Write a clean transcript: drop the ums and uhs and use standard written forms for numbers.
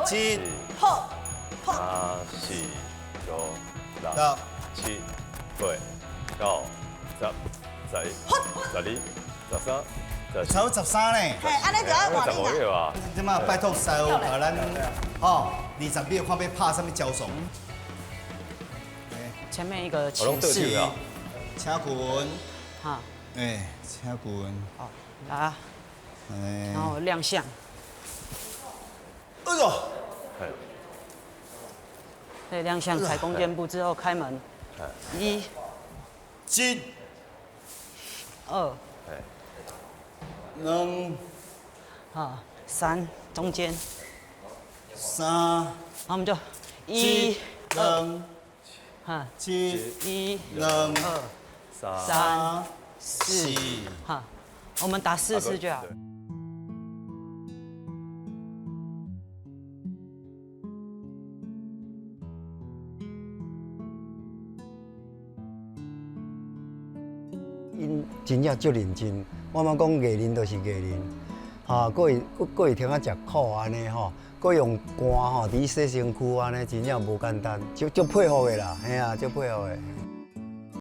七、好，好，三、四、五、六、六、七、八、九、十、十一、十二、十三、十四。才有13呢。嘿，按呢就愛換十五你啦。個吧？這馬拜託師傅共咱，吼，20秒看欲拍啥物招數。前面一個我攏請示，倒手啊！請滾，哈，哎，請滾，好，來，哎然後亮相，哎呦，對，亮相踩弓箭步之後開門，一、一、二、兩、啊，三，中間，三、然後我們就一、兩、哈，七、一、兩、二、三、三、四，哈，我們打四次就好。𪜶真正足認真，我感覺講藝人就是藝人，吼，閣會閣閣會通啊食苦按呢吼，閣用汗吼佇洗身軀按呢，真正無簡單，足足佩服的啦，嘿啊，足佩服的。